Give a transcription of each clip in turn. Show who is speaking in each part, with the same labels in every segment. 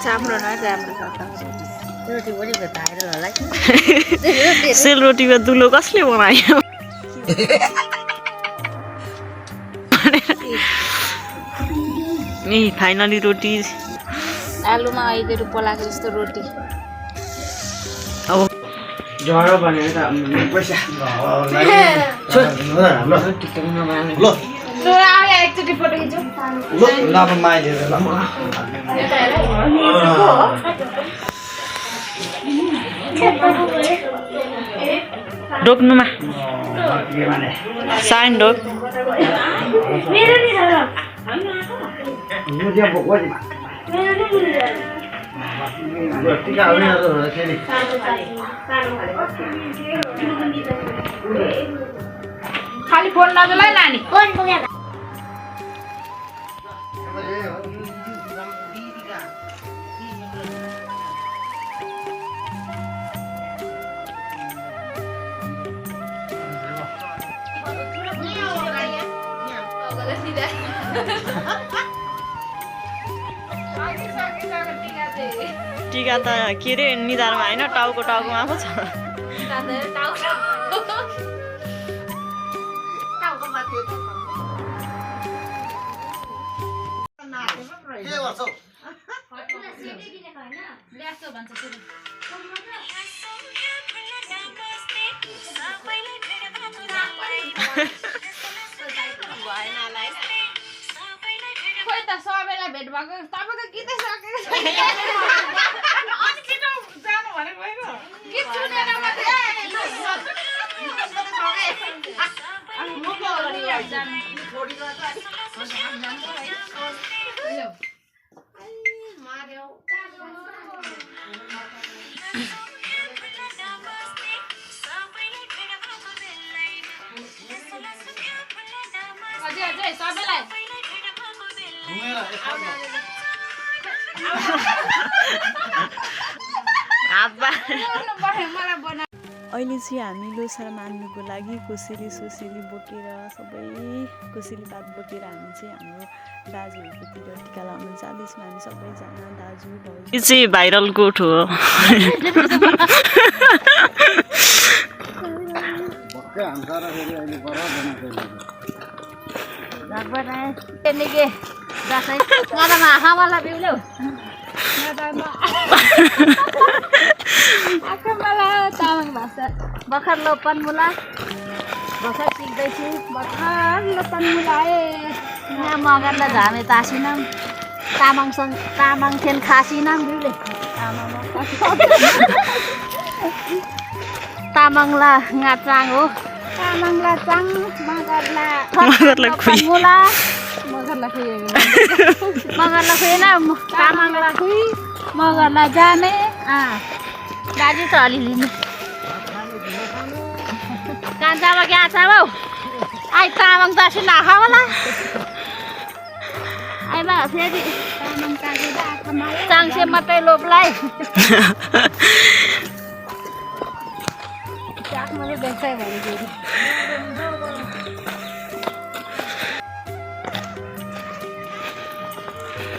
Speaker 1: राम्रो न राम्रो छ
Speaker 2: रोटी पनि भेटाएर होला
Speaker 1: सेलरोटीमा दुलो कसले बनायो ए फाइनली रोटी आलुमा आइदिएर पलाएको जस्तो रोटी अब
Speaker 3: जरा भनेर त पैसा ल
Speaker 1: एकचोटि फोटो खिचौँ
Speaker 3: ल अब माइदिएर ल
Speaker 1: रोक्नुमा साइन रोक खाली फोन नजलाई नानी टीका त के अरे निधारमा होइन टाउकोमा पो छ खोइ त सबैलाई भेट भएको तपाईको गीतै सकेको छैन अनि छिटो जानु भनेको होइन गीत सुनेर मात्रै अझै सबैलाई अहिले चाहिँ हामी लोसार मान्नुको लागि कोसेली सोसेली बोकेर सबै कोसेली पात बोकेर हामी चाहिँ हाम्रो दाजुहरूकोतिर टिका लाउन जाँदैछौँ हामी सबैजना दाजु भाउजू यो चाहिँ भाइरल कोट हो
Speaker 2: भर्खर लो पनमुला भर्खर सिक्दैछु भर्खर लो पनमुला यहाँ मगरलाई झामे तासिनम तामाङ खेन खासिनम बिउले तामाङला ngaचाङ हो तामाङला चाङ मगरला पनमुला मगरला खुएन तामाङला खुइ मगरला जाने दाजु त अलिअलि कान्छामा क्या छ भाउ आई तामाङ दसैँ नखा होला आई बा फेरि तामाङ काके चाङ्से मात्रै लोपलाई चाक मैले देख्छ भनेको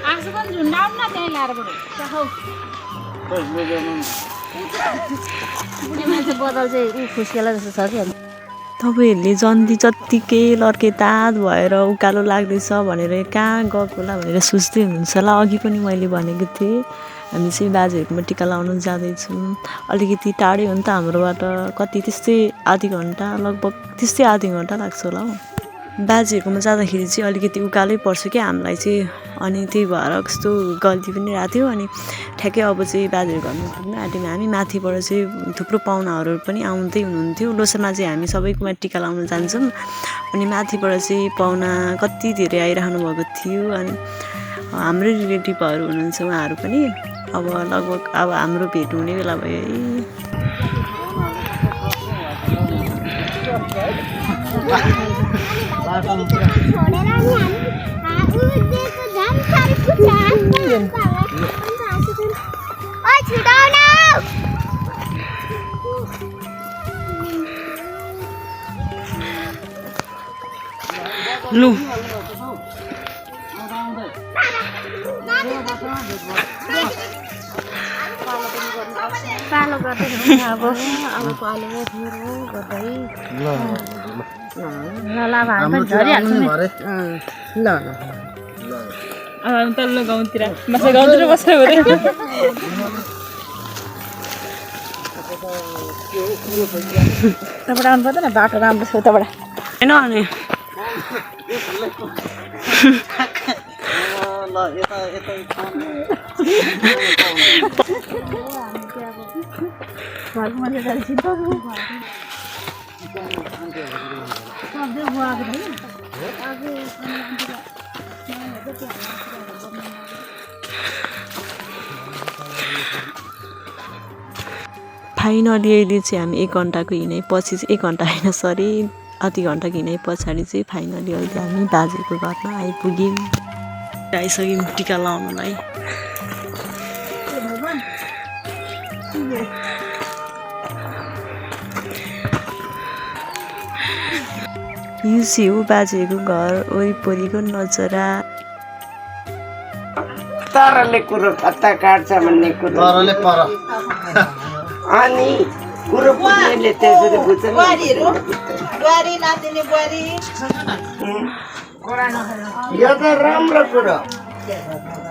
Speaker 2: आँसु पनि झुन्डाउँ न त्यहीँ ल्याएर बरु बुढी मान्छे बदल चाहिँ ऊ खुस्केला जस्तो छ कि
Speaker 1: तपाईँहरूले जन्ती जत्तिकै लर्केताद भएर उकालो लाग्दैछ भनेर कहाँ गएको होला भनेर सोच्दै हुनुहुन्छ होला अघि पनि मैले भनेको थिएँ हामी चाहिँ बाजेहरूकोमा टिका लाउन जाँदैछौँ अलिकति टाढै हो नि त हाम्रोबाट कति त्यस्तै आधी घन्टा लगभग त्यस्तै आधी घन्टा लाग्छ होला हौ बाजेहरूकोमा जाँदाखेरि चाहिँ अलिकति उकालै पर्छ क्या हामीलाई चाहिँ अनि त्यही भएर कस्तो गल्ती पनि रहेको थियो अनि ठ्याक्कै अब चाहिँ बाजेहरू घरमा पुग्न आँटेमा हामी माथिबाट चाहिँ थुप्रो पाहुनाहरू पनि आउँदै हुनुहुन्थ्यो लोसारमा चाहिँ हामी सबैकोमा टिका लाउन जान्छौँ अनि माथिबाट चाहिँ पाहुना कति धेरै आइरहनु भएको थियो अनि हाम्रै रिलेटिभहरू हुनुहुन्छ उहाँहरू पनि अब लगभग अब हाम्रो भेट हुने बेला भयो लु
Speaker 2: पालो गर्दै अब पालो गर्दै ल लाभा पनि झरिहाल्छ नि ल तल्लो गाउँतिर माछा गाउँतिर बसेर हुँदैन तपाईँ आउनु पर्दैन बाटो राम्रो छ उताबाट
Speaker 1: होइन अनि फाइनली अहिले चाहिँ हामी 1 घन्टाको हिँडाइ पछि चाहिँ 1 घन्टा होइन सरी आधी घन्टाको हिँडाइ पछाडि चाहिँ फाइनली अहिले हामी बाजेको घरमा आइपुग्यौँ आइसक्यौँ टिका लाउनलाई यो चाहिँ हो बाजेको घर वरिपरिको नजरा
Speaker 4: तरले कुरो कता काट्छ भन्ने कुरो
Speaker 5: तरले पर
Speaker 4: अनि कुरो बुझ्नेले त्यसरी बुझ्छ यो त राम्रो कुरो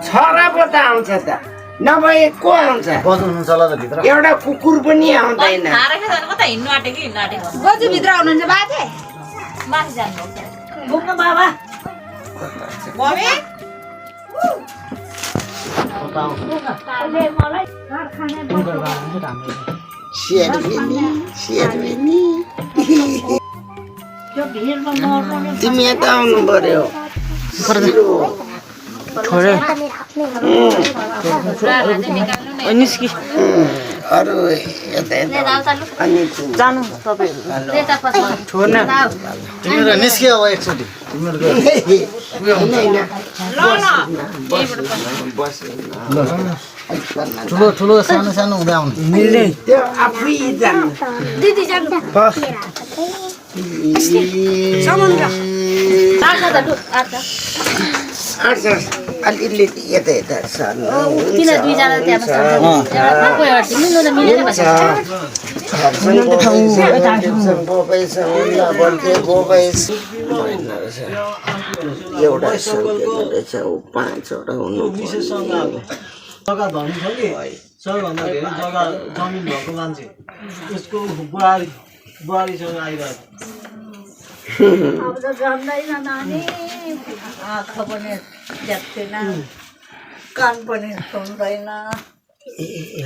Speaker 4: छोरा पो त आउँछ त नभए को आउँछ
Speaker 5: बज्नुहुन्छ होला त भित्र
Speaker 4: एउटा कुकुर पनि आउँदैन
Speaker 2: भित्र आउनुहुन्छ बाजे माथि जानु घुम्नु बाबा मम्मी
Speaker 4: तिमी यता आउनु पर्यो
Speaker 1: निस्कि
Speaker 4: अरू यता अनि
Speaker 1: जानु तपाईँहरू छोड्न
Speaker 5: तिमीहरू निस्क्यो अब एकचोटि ठुलो ठुलो सानो सानो हुँदै आउनु
Speaker 4: मिल्ने त्यो आफै जानु
Speaker 2: दिदी जानु
Speaker 4: अलिअलि यता यता सर्नु एउटा सोधेको रहेछ ऊ 5 वटा हुनु
Speaker 6: जग्गा धनी छ कि सबैभन्दा धेरै जग्गा जमिन भएको मान्छे उसको बुहारीसँग आइरहेको
Speaker 2: अब त जम्दैन नानी आँखा पनि देख्दैन कान पनि सुन्दैन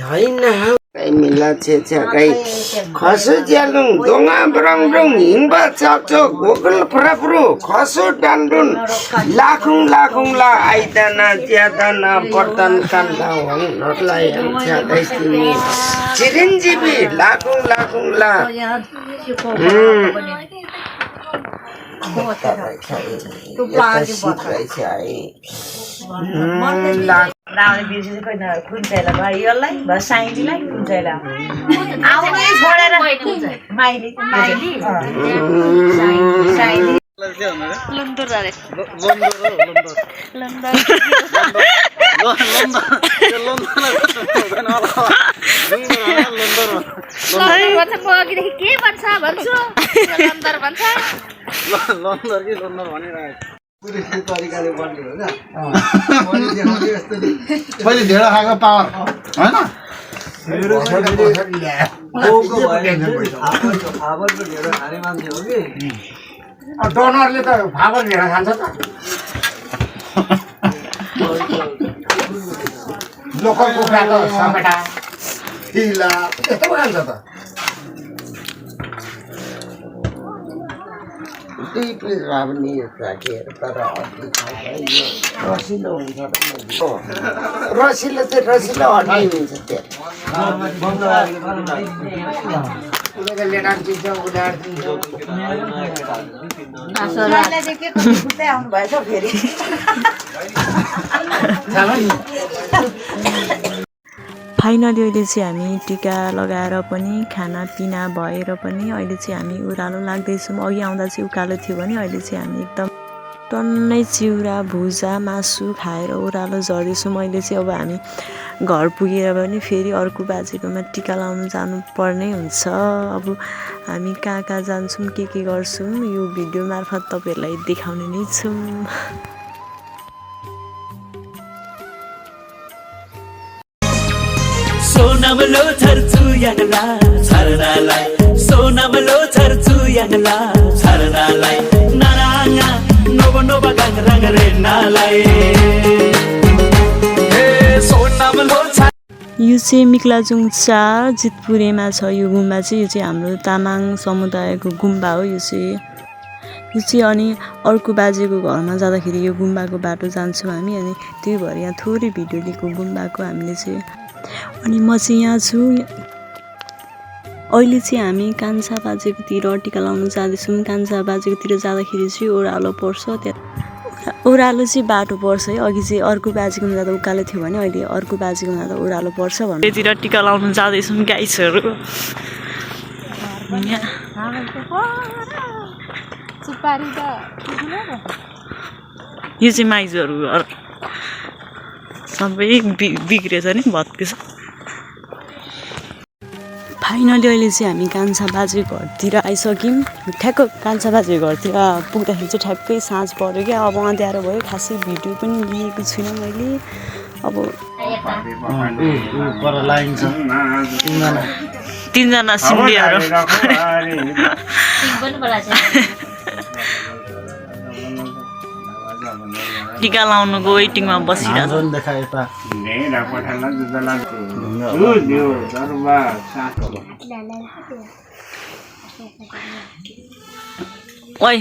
Speaker 4: होइन मिला छेछाकै खसु ज्यालुङ दोङा ब्रङब्रङ हिङबा चकचक गोगल फराफुरु खसु डान्डुन लाखुङ लाखुङ ला आइदाना ज्यादाना पर्तन कान्दा हङ नटलाई छादै तिमी चिरञ्जीवी लाखुङ लाखुङ ला
Speaker 7: राउने बिर्सी चाहिँ कोही खुन्चेला भयो यसलाई भयो साइलीलाई खुन्चेला आउनै छोडेर माइली साइली
Speaker 2: लुन्दुर अरे के भन्छ भन्छु लन्दर भन्छ
Speaker 5: लन्दर कि लन्दर भनिरहेको
Speaker 6: तरिकाले बन्ने हो
Speaker 5: पहिले ढेँडो खाएको पावर होइन
Speaker 6: फाबरको ढेँडो खाने मान्छे हो कि
Speaker 4: डोनरले त फाबर ढेँडो खान्छ त लोकल कुखुराको सपेटा
Speaker 5: ढिला यस्तो खान्छ त
Speaker 4: दुई प्लेट भए पनि राखेर तर रसिलो हुन्छ रसिलो चाहिँ रसिलो हड्डी हुन्छ त्यो उसले लेटार दिन्छ उडार दिन्छ
Speaker 7: आउनु भएछ फेरि
Speaker 1: फाइनली अहिले चाहिँ हामी टिका लगाएर पनि खानापिना भएर पनि अहिले चाहिँ हामी उरालो लाग्दैछौँ अघि आउँदा चाहिँ उकालो थियो भने अहिले चाहिँ हामी एकदम टन्नै चिउरा भुजा मासु खाएर ओह्रालो झर्दैछु मैले चाहिँ। अब हामी घर पुगेर पनि फेरि अर्को बाजेकोमा टिका लाउनु जानुपर्ने हुन्छ। अब हामी कहाँ कहाँ जान्छौँ के गर्छौँ यो भिडियो मार्फत तपाईँहरूलाई देखाउने नै छौँ।
Speaker 8: सोनामलो छर्छु याङला छर्नालाई सोनामलो छर्छु याङला छर्नालाई नाराङा नोबो नोबा गाङराङ रेनालाई ए सोनामलो
Speaker 1: यो चाहिँ मिक्लाजुङ 4 जितपुरेमा छ। यो गुम्बा चाहिँ यो चाहिँ हाम्रो तामाङ समुदायको गुम्बा हो। यो चाहिँ अनि अर्को बाजेको घरमा जाँदाखेरि यो गुम्बाको बाटो जान्छौँ हामी। अनि त्यही भएर यहाँ थोरै भिडियो लिएको गुम्बाको हामीले चाहिँ। अनि म चाहिँ यहाँ छु। अहिले चाहिँ हामी कान्छा बाजेकोतिर टिका लाउन जाँदैछौँ। कान्छा बाजेकोतिर जाँदाखेरि चाहिँ ओह्रालो पर्छ। त्यहाँ ओह्रालो चाहिँ बाटो पर्छ है। अघि चाहिँ अर्को बाजेकोमा जाँदा उकालो थियो भने अहिले अर्को बाजेकोमा जाँदा ओह्रालो पर्छ भन्नु। त्यतिर टिका लाउन जाँदैछौँ गाइसहरू। यो चाहिँ माइजूहरू घर सबै बिग्रेछ नि भत्केछ। फाइनली अहिले चाहिँ हामी कान्छा बाजे घरतिर आइसक्यौँ। ठ्याक्क कान्छा बाजे घरतिर पुग्दाखेरि चाहिँ ठ्याक्कै साँझ पऱ्यो क्या। अब अँध्यारो भयो। खासै भिडियो पनि लिएको छुइनँ मैले। अब तीनजना सिन्डीहरू टिका लाउनुको वेटिङमा बसिरहेको ओइ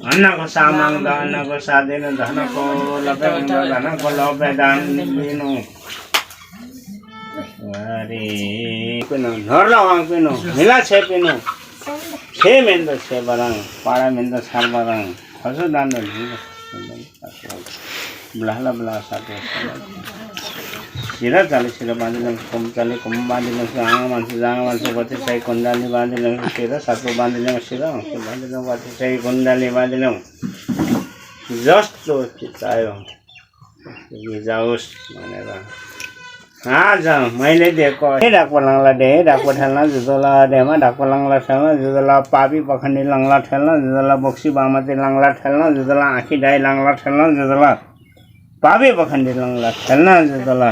Speaker 4: अन्नको सामाङ दानको सादिन धनको लपेनो धनको लपेदान दिनु अरे पिनो नरला वाङ पिनो मिला छे पिनो छे मेन्द छे बरङ पाडा मेन्द सार बरङ खसो दान ब्लाला ब्ला साथे सिरा चाले सिरा बाँधिलं कोम चाले कोम बाँधिलं जाँगा मान्छे बत्ती चाहिँ कुण्डाली बाँधिलं सिरा सातो बाँधिलं सिरा बाँधिलं बत्ती चाहिँ कुण्डाली बाँधिलं जस्तो चितायो जाओस् भनेर आज मैले दिएको ढाकको लङ्ला दे ढाकको ठेल्न जुदोला डेमा ढाकको लङ्ला ठेल्न जुदोला पापी पखण्डी लङ्ला ठेल्न जुदोला बोक्सी बामती लङ्ला ठेल्न जुदोला आँखी डाई लङ्ला ठेल्न जुदोला पापी पखण्डी लङ्ला ठेल्न जुदोला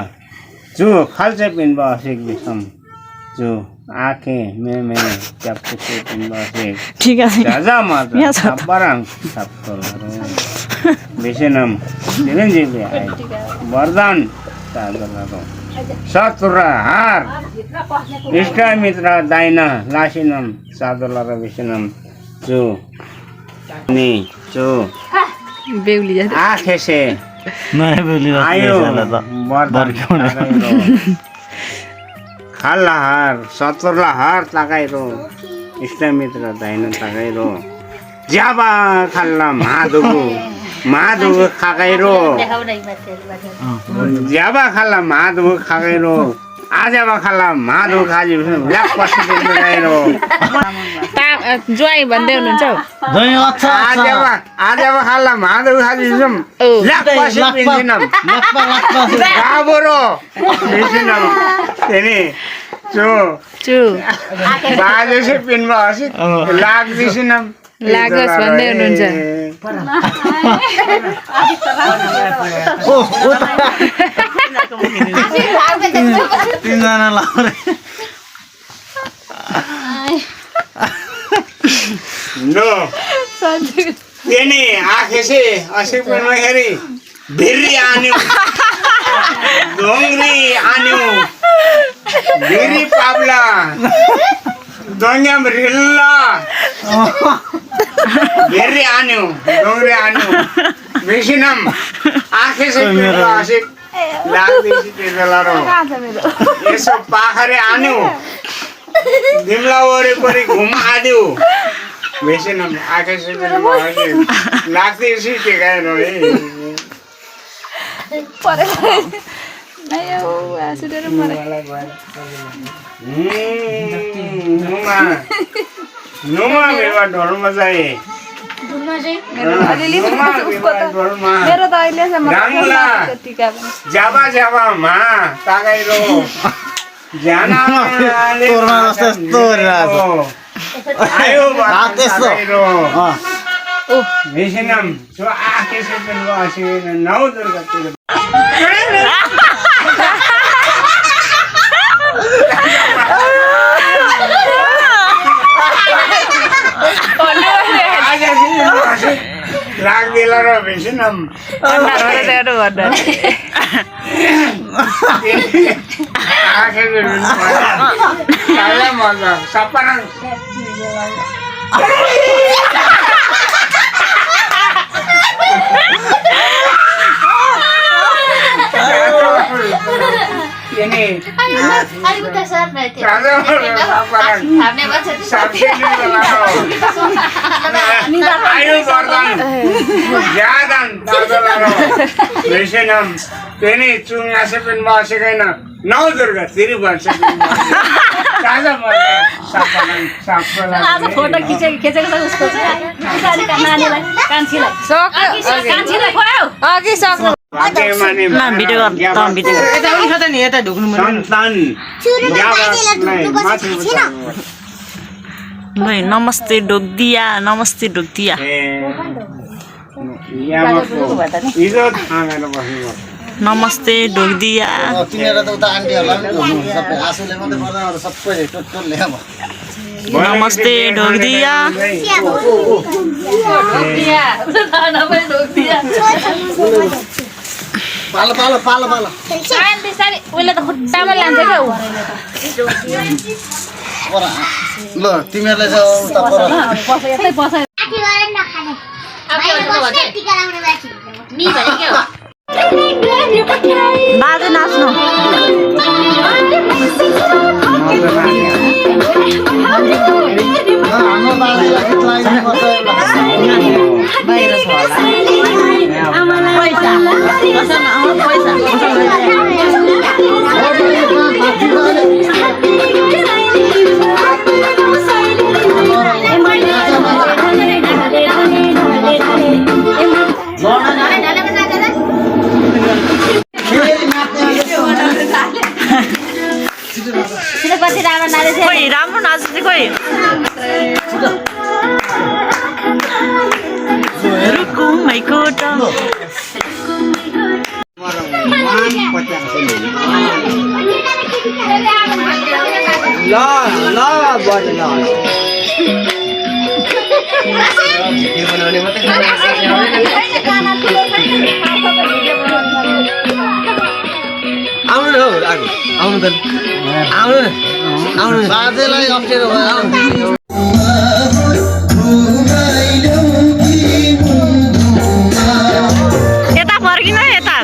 Speaker 4: जु खाल्चे पिन्बा असिक बिसम जु आँखे मे च्याप्चे पिन्बा असिक
Speaker 1: ठीक है
Speaker 4: जाजा माता साबराङ साबतोलहरु बेसेनम चिरञ्जीवी आए वरदान सादरहरु सतुरा हार इष्ट मित्र दाइना लासिनम सादरहर बेसेनम जु नि जु
Speaker 1: बेउली
Speaker 4: आँखे से
Speaker 6: नयाँ बेली
Speaker 4: आयो खाल्लाहार सतुर्लाहार ताकाइरो इष्टमित्र दाइन ताकाइरो ज्याबा खाल्ला माधुगु खाकाइरो ज्याबा खाल्ला माधुगु खाकाइरो आजबा खाल्ला माधु खाजी ब्ल्याक पसिसन लगाइरो
Speaker 2: ज्वाइँ भन्दै हुनुहुन्छ
Speaker 4: आजबा खाल्ला माधु खाजी ब्ल्याक पसिसन गाबोरो बेसिनम तेनी चो बाजे से पिनमा हसी लाग दिसिनम
Speaker 2: लागोस् भन्दै हुनुहुन्छ
Speaker 6: तीनजना लाउरे
Speaker 4: नो तेनी आँखे से असी पिनमा हेरी भिरी आन्यो डोंगरी आन्यो भिरी पाब्ला दोंगम रिल्ला भिरी आन्यो डोंगरी आन्यो बेसिनम आँखे से पिनमा असी लाग्दैछ त्यसलारो यसो पाखरे आन्यो दिमला वरिपरि घुम आदिउ बेसिनम आँखे से पिनमा असी लाग्दैछ त्यही
Speaker 2: Ayo, sudah
Speaker 4: नुमालाई गएर नुमा नुमा बेवा ढोलमा चाहिँ नुमा बेवा ढोलमा
Speaker 2: मेरो त अहिलेसम्म
Speaker 4: गाङ्ला
Speaker 2: टिका पनि
Speaker 4: जाबा जाबा मा तागाइरो जाना
Speaker 5: तोरमा जस्तो यस्तो गरिरहेको
Speaker 4: आयो
Speaker 5: त्यस्तो
Speaker 4: विषयम सो आकेसे पनि वासी नौ दुर्गा लाग्दिला र विषयम मजा सपना ini ayo gordan jadan tadalaro lesenam ini cunga sepen masikaina nau durga tiri bansa ताजा
Speaker 2: आज फोटो खिचेको छ उसको चाहिँ पछाडिका नानीलाई कान्छीलाई कान्छीलाई खोयो अघि सक्नु
Speaker 1: नमस्ते ढोक्दिया नमस्ते ढोक्दिया नमस्ते ढोक्दिया
Speaker 5: तिनीहरू त उता आन्टीहरूलाई पनि ढोक्नु सबै आँसुले मात्रै पर्दैन अरू सबैले टोटल ल्याब
Speaker 1: नमस्ते ढोक्दिया
Speaker 5: पालो पालो पालो पालो
Speaker 2: बिस्तारै उहिले त खुट्टामा लान्छ क्या
Speaker 5: ल तिमीहरूलाई चाहिँ उता पर
Speaker 2: यतै पस
Speaker 1: बाजे नाच्नु
Speaker 5: हाम्रो बाजेलाई गीत लगाइदिनुपर्छ
Speaker 1: बाहिर छ खोइ राम्रो नाच्छ खोइ रुकुमैकोट
Speaker 6: आउनु हो आउनु त आउनु आउनु
Speaker 5: बाजेलाई अप्ठ्यारो भयो
Speaker 1: यता फर्किन यता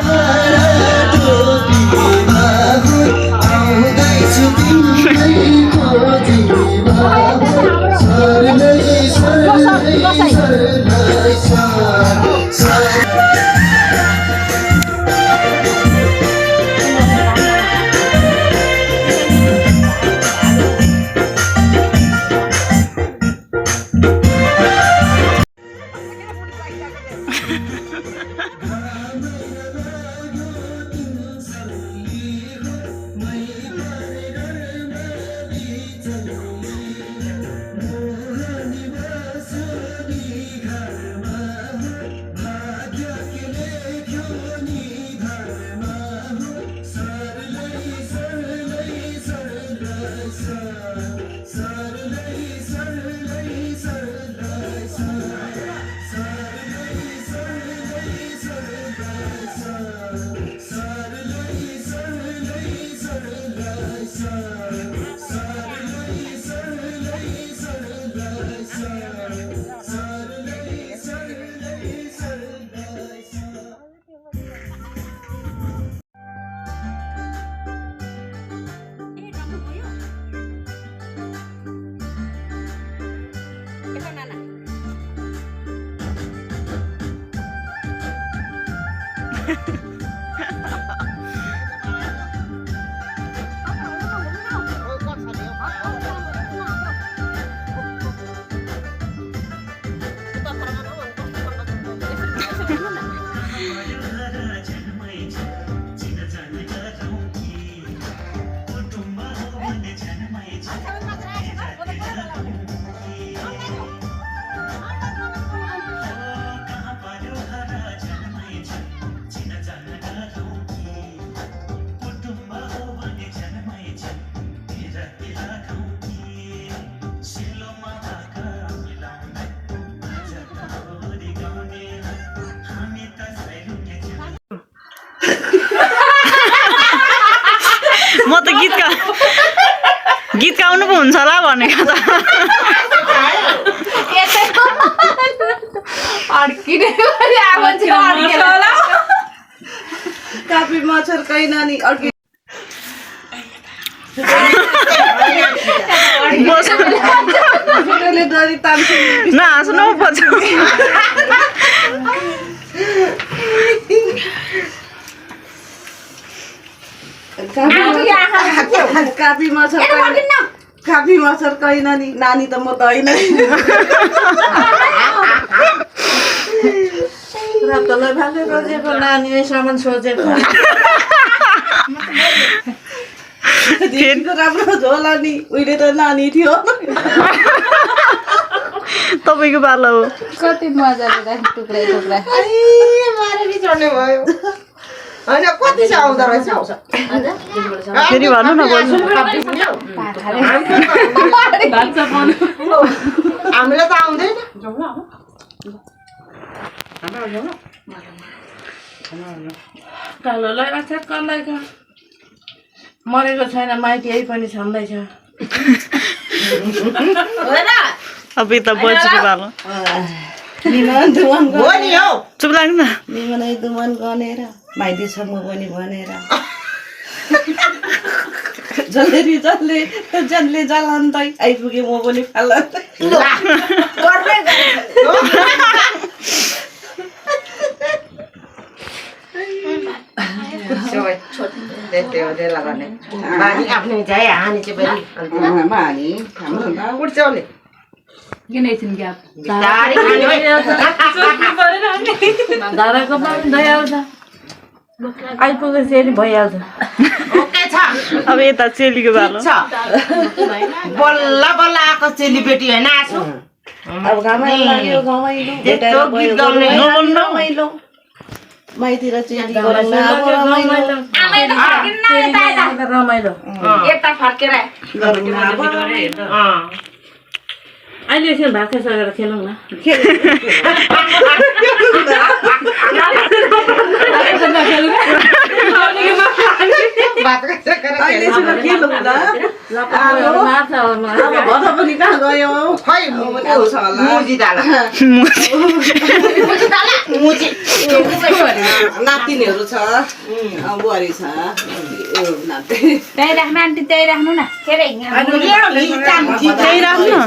Speaker 1: गीत गाउनु पो हुन्छ होला भनेको त
Speaker 7: कापी मच्छर कै नानी अर्की डरी तान्छ
Speaker 1: नहाँस्नु पर्छ
Speaker 7: कापी मच्छर कै नानी नानी त म त होइन तँलाई भाले बजेको नानी सामान सोचेको दिनको राम्रो झोला नि उहिले त नानी थियो
Speaker 1: तपाईँको पालो हो
Speaker 2: कति मजाले टुक्रा टुक्रा
Speaker 7: होइन कति चाहिँ आउँदो रहेछ
Speaker 1: फेरि भन्नु न बोल्नु
Speaker 7: हामीलाई त आउँदैन कालोलाई अचार कसलाई का मरेको छैन माइती यही पनि छँदैछ
Speaker 1: अब यता बल्छीको पालो चुप लाग्नु न
Speaker 7: निमनै दुमन गनेर माइतीसँग पनि भनेर जसले जलान्तै आइपुगे म पनि फाल्दै
Speaker 2: किन एकछिन ग्याप धाराको पनि भइहाल्छ
Speaker 7: आइपुगेपछि नि भइहाल्छ
Speaker 1: अब यता चेलीको पालो
Speaker 7: बल्ल बल्ल आएको चेलीबेटी होइन आसु अब घमाइलो रमाइलो माइती र चेली
Speaker 2: रमाइलो
Speaker 7: यता फर्केर
Speaker 2: अहिले एकछिन भात खाइसकेर खेलौँ न
Speaker 7: नातिनीहरू छ बुहारी छ
Speaker 2: त्यही राख्नु आन्टी त्यही राख्नु न
Speaker 1: त्यही राख्नु